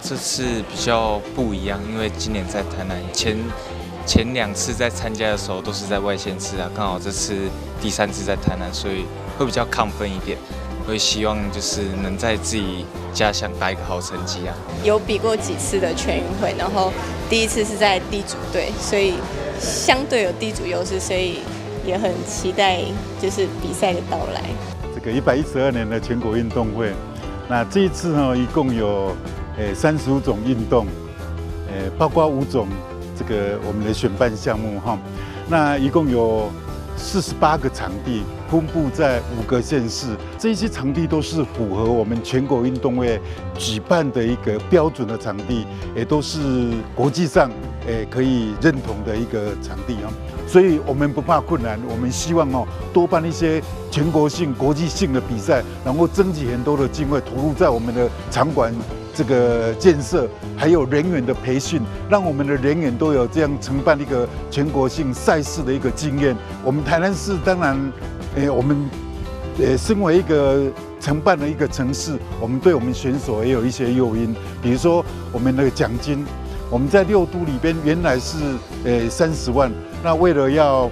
這次比較不一樣，因為今年在台南，前兩次在參加的時候都是在外縣市啊，剛好這次第三次在台南，所以會比較亢奮一點，會希望就是能在自己家鄉打一個好成績啊。有比過幾次的全運會，然後第一次是在地主隊，所以相對有地主優勢，所以也很期待就是比賽的到來。這個112年的全國運動會，那這一次呢，一共有35種運動，包括5種這個我們的選辦項目哈。那一共有48個場地，分布在5個縣市，這些場地都是符合我們全國運動會舉辦的一個標準的場地，也都是國際上可以認同的一個場地啊。所以我們不怕困難，我們希望哦多辦一些全國性、國際性的比賽，然後爭取很多的經費投入在我們的場館這個建設，還有人員的培訓，讓我們的人員都有這樣承辦一個全國性賽事的一個經驗。我們台南市當然，我們身為一個承辦的一個城市，我們對我們選手也有一些誘因，比如說我們的獎金，我們在6都裡邊原來是30萬，那為了要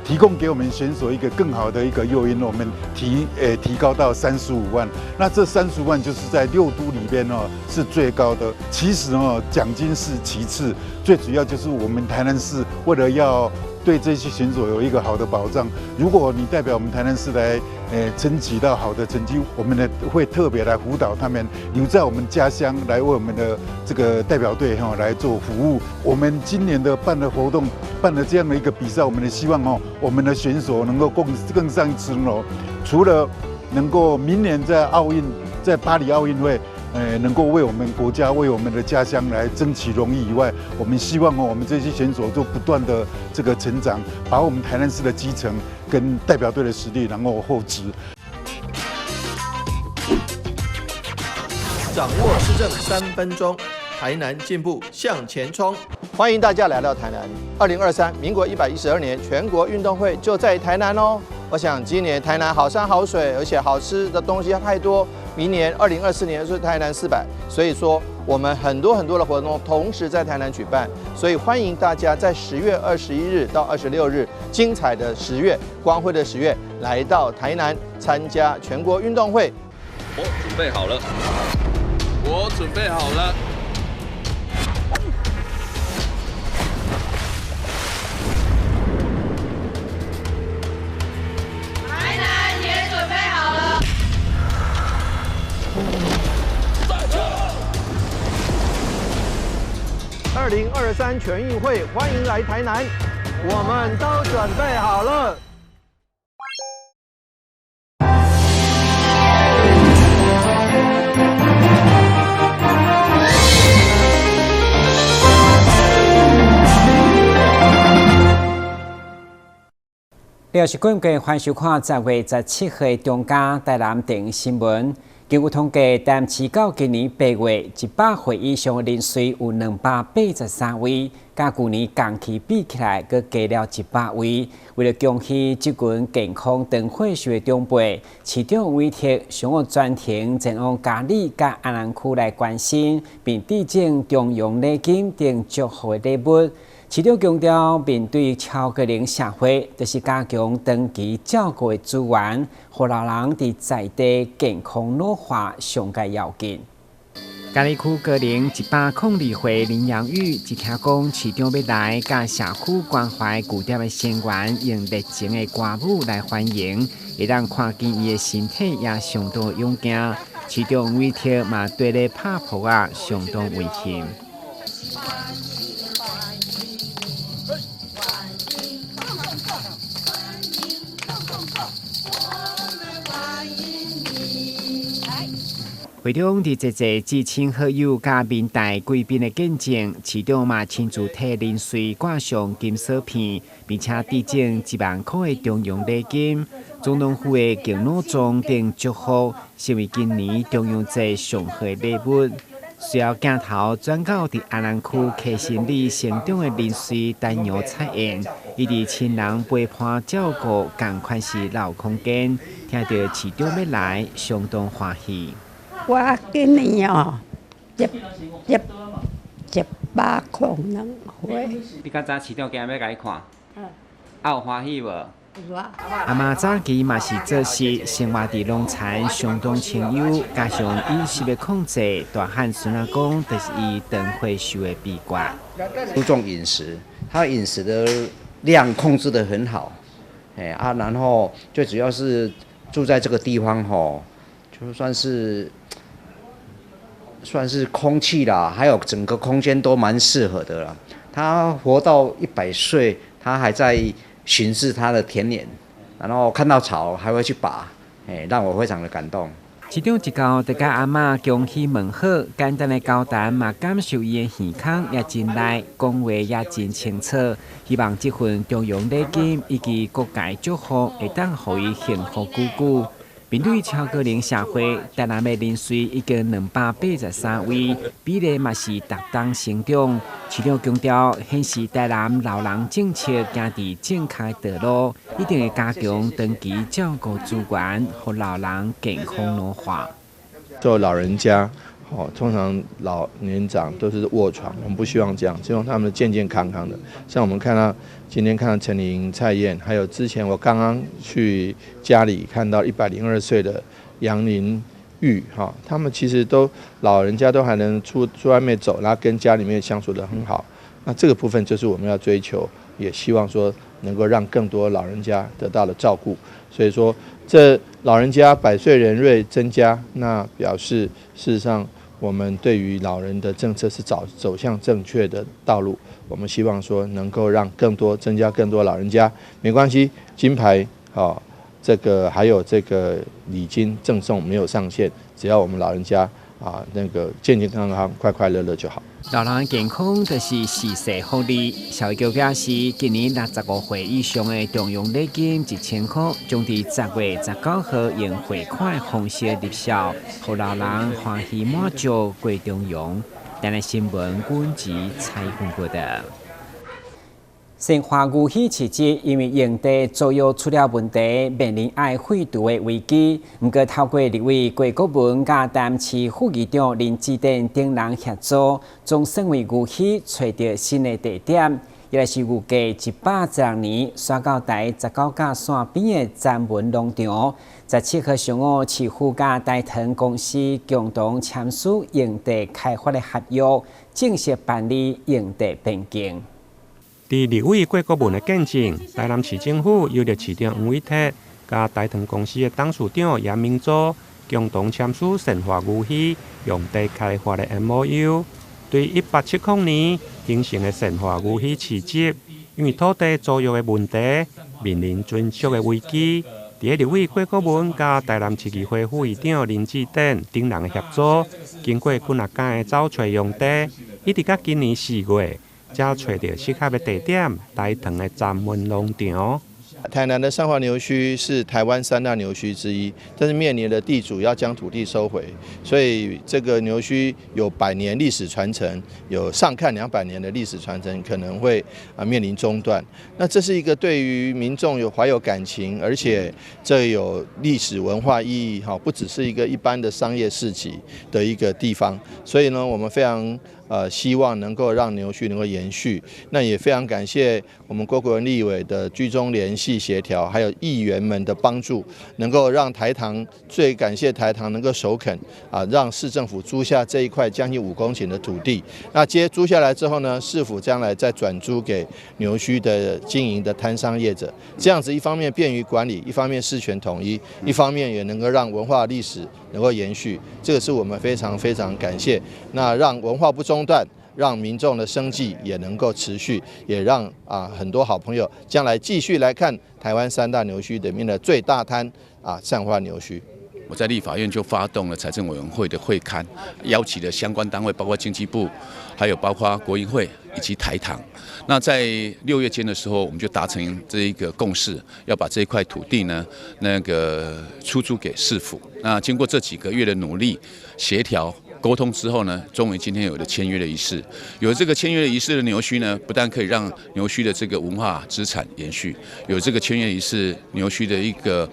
提供給我們選手一個更好的一個誘因，我們提高到35萬。那這35萬就是在6都裡邊哦是最高的。其實哦獎金是其次，最主要就是我們台南市為了要對這些選手有一個好的保障。如果你代表我們台南市來爭取到好的成績，我們呢會特別來輔導他們留在我們家鄉來為我們的這個代表隊哈來做服務。我們今年的辦的活動，辦了這樣的一個比賽，我們的希望哦，我們的選手能夠更上一層樓，除了能夠明年在奧運，在巴黎奧運會，能夠為我們國家、為我們的家鄉來爭取榮譽以外，我們希望哦，我們這些選手都不斷的這個成長，把我們台南市的基層跟代表隊的實力，然後厚植。掌握市政3分鐘，台南進步向前衝。歡迎大家來到台南。2023民國112年全國運動會就在台南哦。我想今年台南好山好水，而且好吃的東西太多。明年2024年是台南400，所以說我們很多很多的活動同時在台南舉辦，所以歡迎大家在10月21日到26日，精彩的10月，光輝的10月，來到台南參加全國運動會。我準備好了，我準備好了。2023全運會，歡迎來台南，我們都準備好了。六十幾個歡收看10月17號中嘉台南電視新聞。根據統計，台南市到今年8月，100歲以上的人數有283位，佮舊年同期比起來，閣加了100位。為了恭喜這群健康長歲數的長輩，市長委託上午專程前往嘉里佮安南區來關心，並致贈重陽禮金等祝福的禮物。市長強調，面對超高齡社會，就是加強長期照顧的資源，予老人佇在地健康老化上蓋要緊。嘉里區高齡102歲林陽玉，一聽講市長欲來，佮社區關懷據點的成員用熱情的歌舞來歡迎，會當看見伊的身體也相當勇健。市長委託嘛，綴咧拍噗仔，相當溫馨。會中佇濟濟至親好友佮民代貴賓的見證，市長嘛親自替林瑞掛上金鎖片，並且致贈1萬塊的重陽禮金。總統府的敬老狀等祝福，成為今年重陽節上好的禮物。隨後鏡頭轉到佇安南區溪心里成長的林瑞丹楊彩燕，伊佇親人陪伴照顧，仝款是老空間，聽著市長欲來，相當歡喜。我今年哦，一一一百空兩歲。你較早市長今日欲共你看，啊有歡喜無？阿嬤早期嘛是做事，生活佇農田相當清幽，加上飲食的控制，大漢孫仔講，就是伊長歲壽的秘訣。注重飲食，他飲食的量控制得很好，哎啊，然後最主要是住在這個地方吼，就算是空氣啦，還有整個空間都蠻適合的啦。他活到100歲，他還在巡視他的田野，然後看到草還會去拔，哎，讓我非常的感動。市長一到，就共阿嬤恭喜問好，簡單的交談嘛，感受伊的耳孔也真利，講話也真清楚。希望這份重陽禮金以及各界祝福，會當予伊幸福久久。面對超高齡社會，台南的人數已經283位，比例嘛是逐冬成長。市長強調，顯示台南老人政策行佇正確道路，一定會加強長期照顧資源，予老人健康老化。做老人家，哦，通常老年長都是臥床，我們不希望這樣，希望他們健健康康的。像我們看到今天看到陳玲、蔡燕，還有之前我剛剛去家裡看到102歲的楊林玉，哈，他們其實都老人家都還能出出外面走，然後跟家裡面相處得很好。那這個部分就是我們要追求，也希望說能夠讓更多老人家得到了照顧。所以說，這老人家百歲人瑞增加，那表示事實上我們對於老人的政策是走向正確的道路。我們希望說能夠讓更多增加更多老人家，沒關係，金牌啊，這個還有這個禮金贈送沒有上限，只要我們老人家啊那個健健康康、快快樂樂就好。老人健康就是時勢福利。社會局表示，今年65歲以上的重陽禮金1000箍，將佇10月19號用匯款方式入數，予老人歡喜滿足過重陽。台南新聞阮子採訪報導。善化牛墟市集因為用地租約出了問題，面臨愛廢除的危機。毋過透過立委郭國文佮台南市副議長林智典等人協助，總算為牛墟揣著新的地點。伊來是預計116年，徙到台十九甲線邊的詹文農場。17號上午，市府佮台糖公司共同簽署用地開發的合約，正式辦理用地變更。佇立委郭國文的見證，台南市政府由著市長黃偉哲佮台糖公司的董事長嚴明祖共同簽署善化牛墟用地開發的 MOU。對1870年形成的善化牛墟市集，因為土地租約的問題，面臨存續的危機。佇立委郭國文佮台南市議會副議長林智典等人的協助，經過幾若工的找揣用地，一直到今年4月，才揣著適合的地點，台糖的詹文農場。台南的善化牛墟是台灣三大牛墟之一，但是面臨的地主要將土地收回，所以這個牛墟有百年歷史傳承，有上看200年的歷史傳承，可能會啊面臨中斷。那這是一個對於民眾有懷有感情，而且這有歷史文化意義，哈，不只是一個一般的商業市集的一個地方。所以呢，我們非常希望能夠讓牛墟能夠延續。那也非常感謝我們郭國文立委的居中聯繫協調，還有議員們的幫助，能夠讓台糖，最感謝台糖能夠首肯啊，讓市政府租下這一塊將近5公頃的土地。那接租下來之後呢，市府將來再轉租給牛墟的經營的攤商業者，這樣子一方面便於管理，一方面事權統一，一方面也能夠讓文化歷史能夠延續。這個是我們非常非常感謝。那讓文化不中斷，讓民眾的生計也能夠持續，也讓啊很多好朋友將來繼續來看台灣三大牛墟裡面的最大攤啊善化牛墟。我在立法院就發動了財政委員會的會勘，邀請了相關單位，包括經濟部，還有包括國營會以及台糖。那在6月間的時候，我們就達成這一個共識，要把這一塊土地呢，那個出租給市府。那經過這幾個月的努力協調溝通之後呢，終於今天有了簽約的儀式。有這個簽約的儀式的牛墟呢，不但可以讓牛墟的這個文化資產延續，有這個簽約儀式，牛墟的一個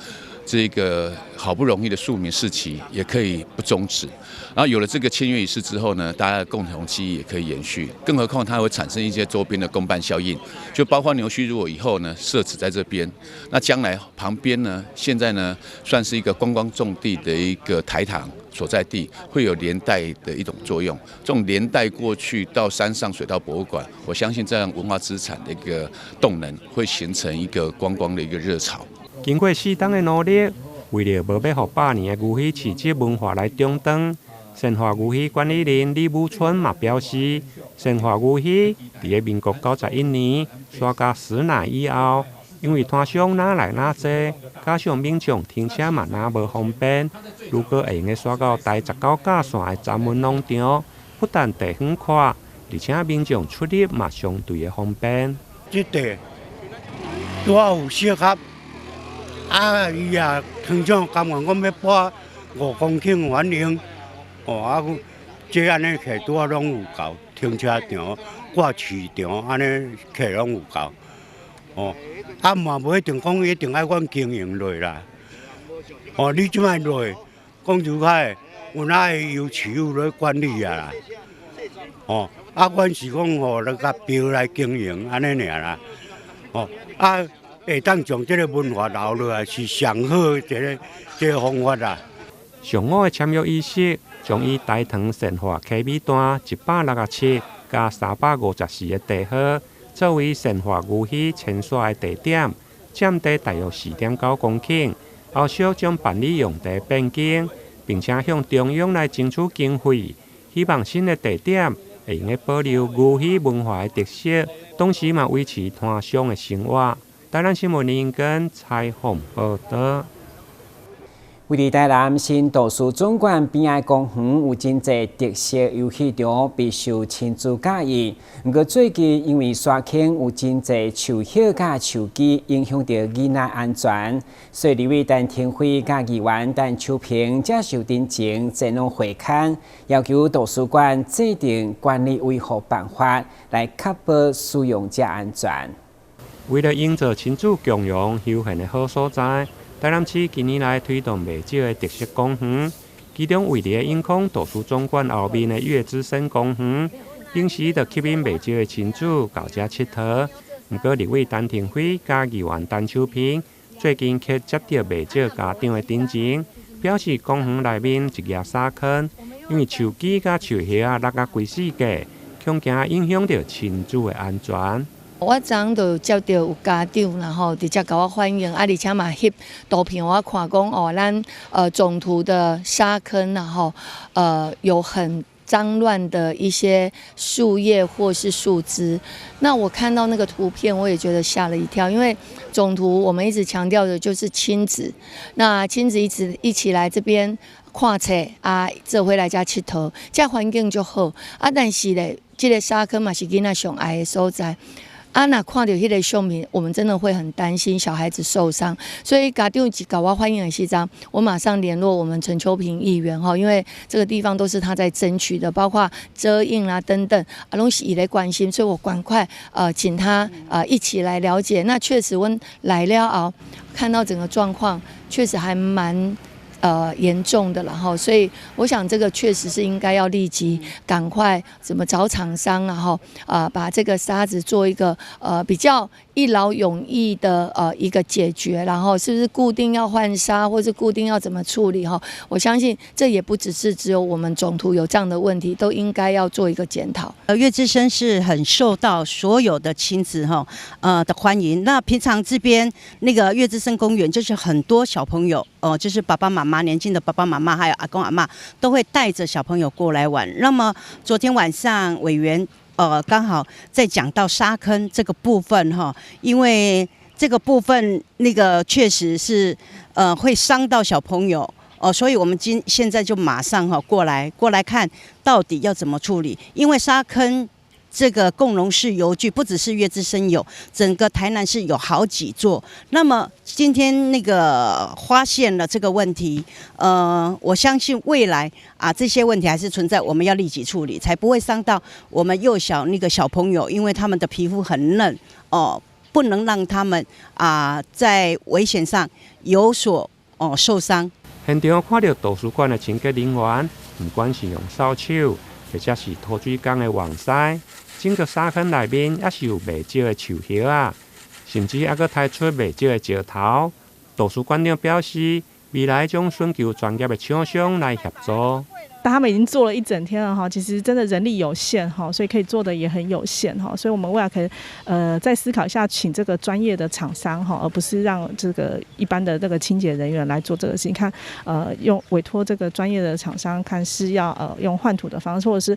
这个好不容易的庶民市集也可以不终止。然后有了这个签约仪式之后呢，大家的共同记忆也可以延续。更何况它会产生一些周边的公办效应，就包括牛墟如果以后呢设置在这边，那将来旁边呢，现在呢算是一个观光重地的一个台糖所在地，会有连带的一种作用。这种连带过去到山上水稻博物馆，我相信这样文化资产的一个动能会形成一个观光的一个热潮。经过4冬的努力，为著无欲予百年的牛墟市集文化来中断，善化牛墟管理人李武春嘛表示，善化牛墟伫咧民国91年徙甲石乃以后，因为摊商愈来愈济，加上民众停车嘛愈无方便，如果会用得徙到台19甲线的闸门农场，不但地方阔，而且民众出入嘛相对的方便。这地拄好有适合，啊，伊也村长甘愿讲欲拨5公顷反应。哦，啊，這按呢客拄仔攏有夠，停車場、掛市場，按呢客攏有夠。哦，啊嘛無一定講一定愛阮經營落啦。哦，你這擺落，講實在，阮愛由市府來管理啊啦。哦，啊，阮是講吼，來共標來經營按呢爾啦。哦，啊，會當將這个文化留落來是上好一个方法啦。上午的簽約儀式，將以大塘善化溪尾段167佮354个地號作為善化牛墟遷徙的地點，佔地大約4.9公頃。後續將辦理用地變更，並且向中央來爭取經費，希望新的地點會用得保留牛墟文化的特色，同時嘛維持攤商的生活。台南新聞林英根採訪報導。位佇台南新圖書總館邊仔公園有真濟特色遊戲場，備受親子佮意。毋過最近因為沙坑有真濟樹葉佮樹枝，影響著囡仔安全，所以立委陳亭妃佮議員陳秋萍才受陳情前往會勘，要求圖書館制定管理維護辦法，來確保使用者安全。為了營造親子共融休閒的好所在，台南市近年來推動袂少的特色公園，其中位佇永康圖書總館後面的悅之森公園，平時就吸引袂少的親子到遮𨑨迌。毋過立委陳亭妃佮議員陳秋萍最近卻接著袂少家長的陳情，表示公園內面一額沙坑，因為樹枝佮樹葉仔落甲規世界，恐驚影響著親子的安全。我昨昏就接著有家長，然後直接共我反映，啊，而且嘛翕圖片予我看，講哦，咱總圖的沙坑，然後有很髒亂的一些樹葉或是樹枝。那我看到那個圖片，我也覺得嚇了一跳，因為總圖我們一直強調的就是親子，那親子一直一起來這邊看冊啊，做伙來遮𨑨迌，這環境就好啊。但是咧，這个沙坑嘛是囡仔上愛的所在。啊，若看著彼个相片，我們真的會很擔心小孩子受傷，所以家長一共我反映的時陣，我馬上聯絡我們陳秋萍議員哈，因為這個地方都是他在爭取的，包括遮蔭啊等等，啊攏是伊咧關心，所以我趕快請他一起來了解。那確實，阮來了後，看到整個狀況，確實還蠻嚴重的了哈，所以我想這個確實是應該要立即趕快怎麼找廠商，然後把這個沙子做一個比較一勞永逸的一個解決，然後是不是固定要換沙，或是固定要怎麼處理哈？我相信這也不只是只有我們總圖有這樣的問題，都應該要做一個檢討。悅之森是很受到所有的親子哈的歡迎。那平常這邊那個悅之森公園就是很多小朋友哦，就是爸爸媽媽。年輕的爸爸媽媽還有阿公阿嬤都會帶着小朋友過來玩。那麼昨天晚上委員剛好在講到沙坑這個部分哈，因為這個部分那個確實是會傷到小朋友哦，所以我們今現在就馬上哈過來看到底要怎麼處理，因為沙坑。這個共融式遊具不只是悅之森有，整個台南市有好幾座。那麼今天那個發現了這個問題，我相信未來啊這些問題還是存在，我們要立即處理，才不會傷到我們幼小那個小朋友，因為他們的皮膚很嫩哦，不能讓他們啊在危險上有所哦受傷。現場看著圖書館的清潔人員，毋管是用掃帚，或者是塗水工的網篩，整個沙坑內面猶是有袂少的樹葉仔，甚至猶閣刣出袂少的石頭。圖書館長表示，未來將尋求專業的廠商來協助。但他們已經做了一整天了哈，其實真的人力有限哈，所以可以做的也很有限哈，所以我們未來可以再思考一下，請這個專業的廠商哈，而不是讓這個一般的這個清潔人員來做這個事情。看用委託這個專業的廠商，看是要用換土的方式，或者是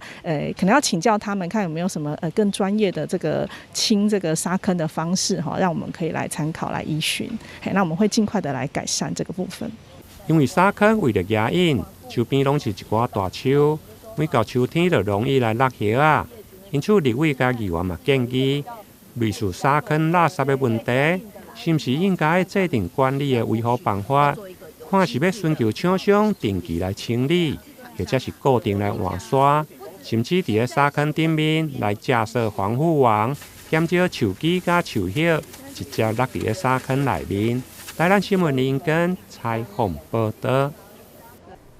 可能要請教他們，看有沒有什麼更專業的這個清這個沙坑的方式哈，讓我們可以來參考來依循。嘿，那我們會盡快的來改善這個部分。因為沙坑為著遮隱，周邊攏是一寡大樹，每到秋天就容易來落葉仔。因此，立委佮議員嘛建議，類似沙坑垃圾的問題，是毋是應該制定管理的維護辦法？看是欲尋求廠商定期來清理，或者是固定來換沙，甚至佇咧沙坑頂面來架設防護網，減少樹枝佮樹葉直接落佇咧沙坑內面。台南新聞林根採訪報導。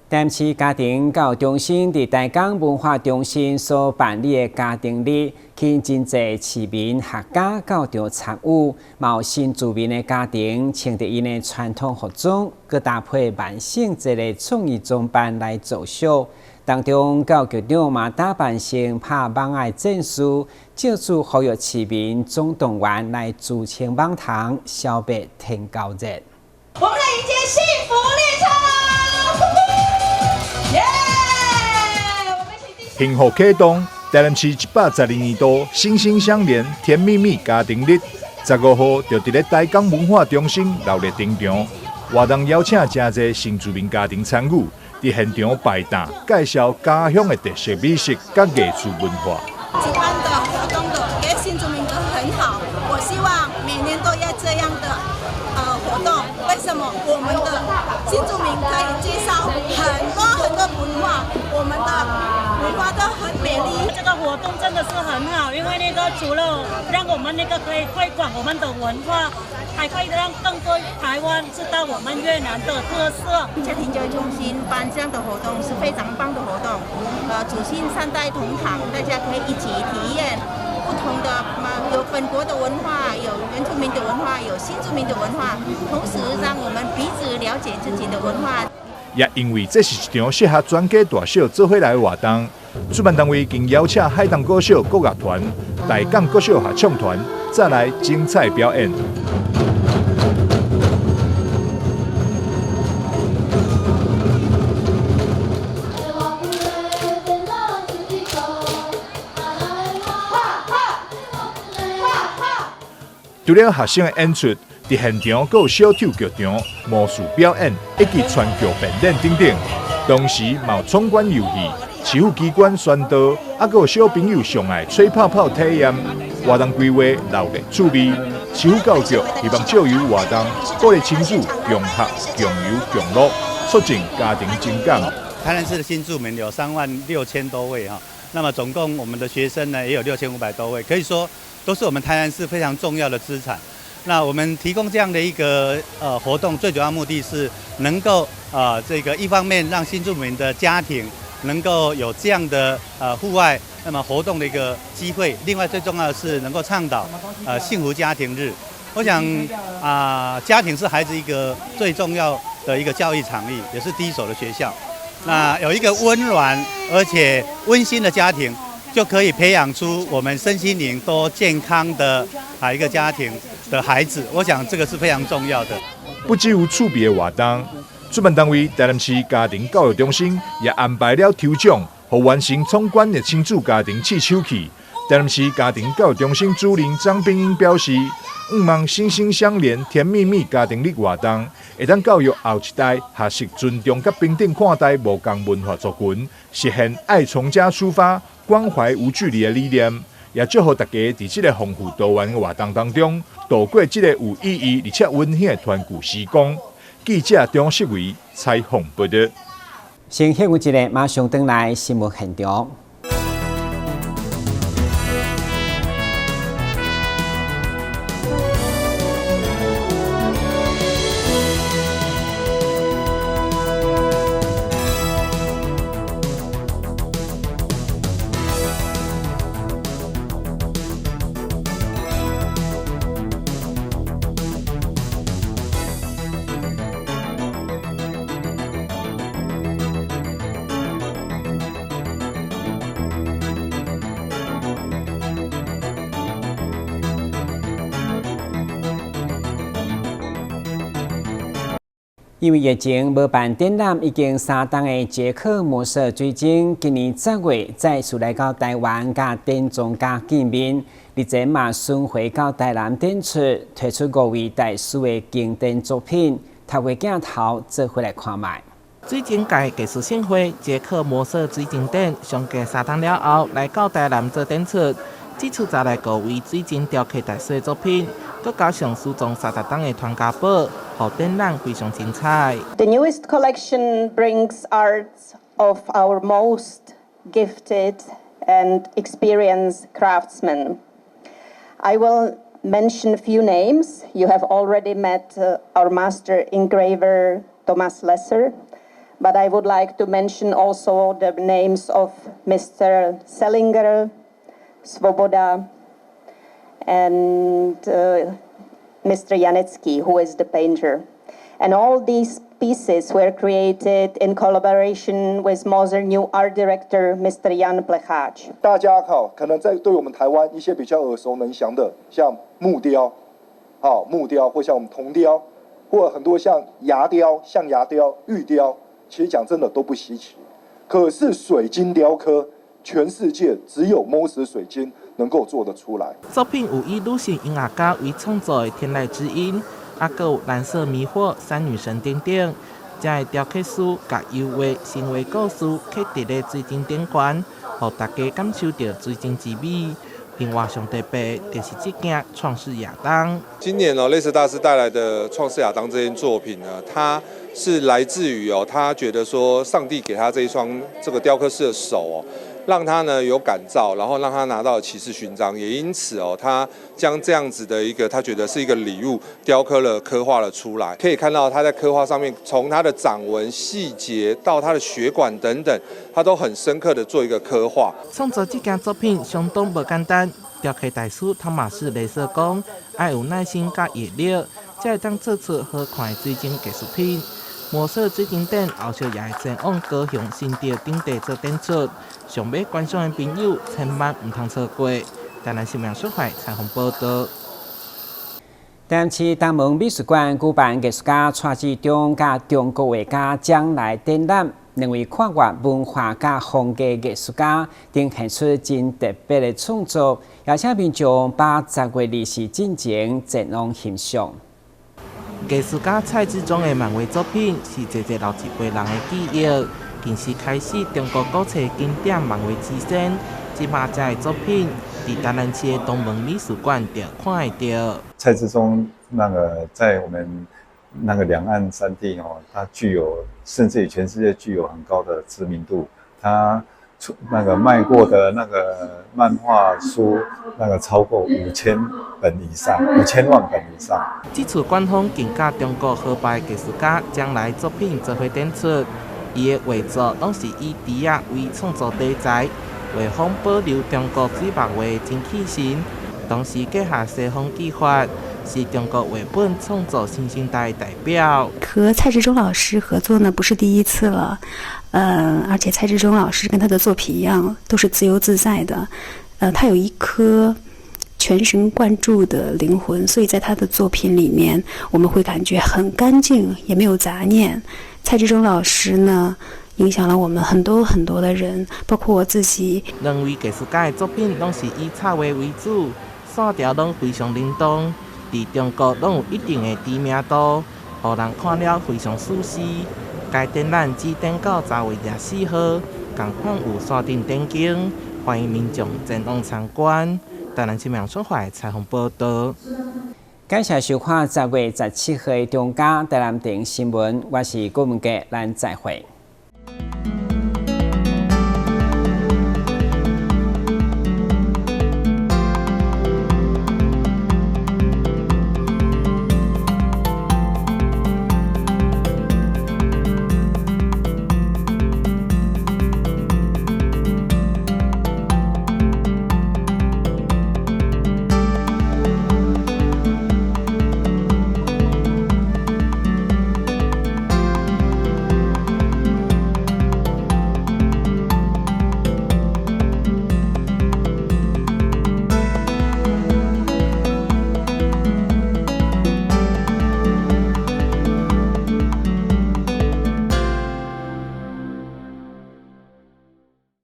台南市家庭教育中心佇台江文化中心所辦理的家庭日，吸引真濟市民、學家到場參與，嘛有新住民的家庭穿著𪜶的傳統服裝，閣搭配萬聖節的創意裝扮來做秀。當中，教育局長嘛打扮成拍蠓仔的戰士，借此呼籲市民總動員來助清蠓蟲，消滅天狗熱。我們來迎接幸福列車！耶！幸福啟動，台南市112年度心心相連甜蜜蜜家庭日，15號就佇咧台江文化中心熱鬧登場。活動邀請誠濟新住民家庭參與，佇現場擺檔介紹家鄉的特色美食佮藝術文化。主辦的活動的給新住民都很好，我希望每年都要這樣的活動。為什麼我們的新住民可以介紹很多很多文化，我們的文化都很美麗。這個活動真的是很好，因為那個除了讓我們那個可以推廣我們的文化，還可以讓更多台灣知道我們越南的特色。家庭教育中心辦這樣的活動是非常棒的活動，祖先三代同堂，大家可以一起體驗不同的，有本國的文化，有原住民的文化，有新住民的文化，同時讓我們彼此了解自己的文化。也因為這是一場適合全家大小做伙來的活動，主辦單位已經邀請海東國小國樂團、大港國小合唱團再來精彩表演。除了學生的演出，佇現場閣有小丑劇場、魔術表演以及川劇變臉等等。同時，嘛有闖關遊戲、市府機關宣導，猶閣有小朋友上愛吹泡泡體驗。活動規劃熱鬧趣味，市府教育局希望藉由活動，鼓勵親子共學、共遊、共樂，促進家庭情感。台南市的新住民有3萬6千多位哈，那麼總共我們的學生呢也有6500多位，可以說都是我們台南市非常重要的資產。那我們提供這樣的一個活動，最主要目的是能夠這個一方面讓新住民的家庭能夠有這樣的戶外那麼活動的一個機會，另外最重要的是能夠倡導幸福家庭日。我想家庭是孩子一個最重要的一個教育場域，也是第一所的學校。那有一個溫暖而且溫馨的家庭，就可以培養出我們身心靈都健康的一個家庭的孩子。我想這個是非常重要的。不只有趣味的活動，主辦單位台南市家庭教育中心也安排了抽獎，予完成闖關的親子家庭試手氣。台南市家庭教育中心主任張冰英表示，向望心心相連甜蜜蜜家庭日活動，會當教育後一代學習尊重佮平等看待無仝文化族群，實現愛從家出發、關懷無距離的理念，也祝福大家佇這个豐富多元的活動當中，度過這個有意義而且溫馨的團聚時光。記者張世維採訪報導。先歇困一下，馬上轉來新聞現場。因為疫情無辦展覽，已經三冬的捷克磨色水晶，今年10月再次來到台灣，佮展藏家見面。日前嘛巡迴到台南展出，推出五位大師的經典作品，透過鏡頭做伙來看覓。水晶界藝術盛會捷克磨色水晶展，相隔三冬了後來到台南做展出。這次帶來五位水晶雕刻大師的作品，閣加上私藏30冬的傳家寶，予展覽非常精彩。 The newest collection brings art of our most gifted and experienced craftsmen. I will mention a few names. You have already met our master engraver Thomas Lesser, but I would like to mention also the names of Mr. Selinger, Svoboda, and Mr. Janecký, who is the painter. And all these pieces were created in collaboration with Moser new art director, Mr. Jan Plecháč. 大家好，可能在對我們台灣一些比較耳熟能詳的，像木雕，好木雕，或像我們銅雕，或很多像牙雕、象牙雕、玉雕，其實講真的都不稀奇。可是水晶雕刻，全世界只有 Moser 水晶能夠做得出來。作品有以女性音樂家為創作的天籟之音，啊，閣有藍色迷惑、三女神等等。遮的雕刻師共油畫、神話故事刻佇咧水晶頂懸，予大家感受著水晶之美。另外，上特別就是這件創世亞當。今年哦，雷瑟大師帶來的創世亞當這件作品呢，它是來自於哦，他覺得說上帝給他這一雙這個雕刻師的手哦，讓他呢有感召，然後讓他拿到了騎士勳章，也因此哦，他將這樣子的一個他覺得是一個禮物，雕刻了刻畫了出來。可以看到他在刻畫上面，從他的掌紋細節到他的血管等等，他都很深刻的做一個刻畫。創作這件作品相當無簡單，雕刻大師湯馬士雷瑟講，愛有耐心佮毅力，才會當做出好看的水晶藝術品。磨色水晶展後續也會前往高雄、新竹等地做展出，想欲觀賞的朋友千萬毋通錯過。台南新聞小懷採訪報道。台南市東門美術館舉辦藝術家蔡志忠佮中國畫家張來展覽，兩位跨越文化佮風格藝術家，呈現出真特別的創作，邀請民眾把10月24進前前往欣賞。藝術家蔡志忠的漫畫作品是濟濟老一輩人的記憶。近時開始，中國古冊經典漫畫之先，這馬遮的作品，佇台南市的東門美術館就看會著。蔡志忠那個在我們那個兩岸三地哦，他具有甚至於全世界具有很高的知名度。他出那個賣過的那個漫畫書，那個超過5000本以上，5000萬本以上。這次館方更佮中國河北藝術家將來作品做伙展出，伊的畫作攏是以豬仔為創作題材，畫風保留中國水墨畫精氣神，同時結合西方技法，是中國繪本創作新生代代表。和蔡志忠老師合作呢，不是第一次了，而且蔡志忠老師跟他的作品一樣，都是自由自在的，他有一顆全神貫注的靈魂，所以在他的作品裡面，我們會感覺很乾淨，也沒有雜念。蔡志忠老師呢，影響了我們很多很多的人，包括我自己。兩位藝術家的作品攏是以插畫為主，線條攏非常靈動，佇中國攏有一定的知名度，予人看了非常舒適。該展覽只展到10月24號，仝款有山頂展間，歡迎民眾前往參觀。台南新聞小懷採訪報道。感謝收看10月17號的中嘉台南電新聞，我是郭文傑，咱再會。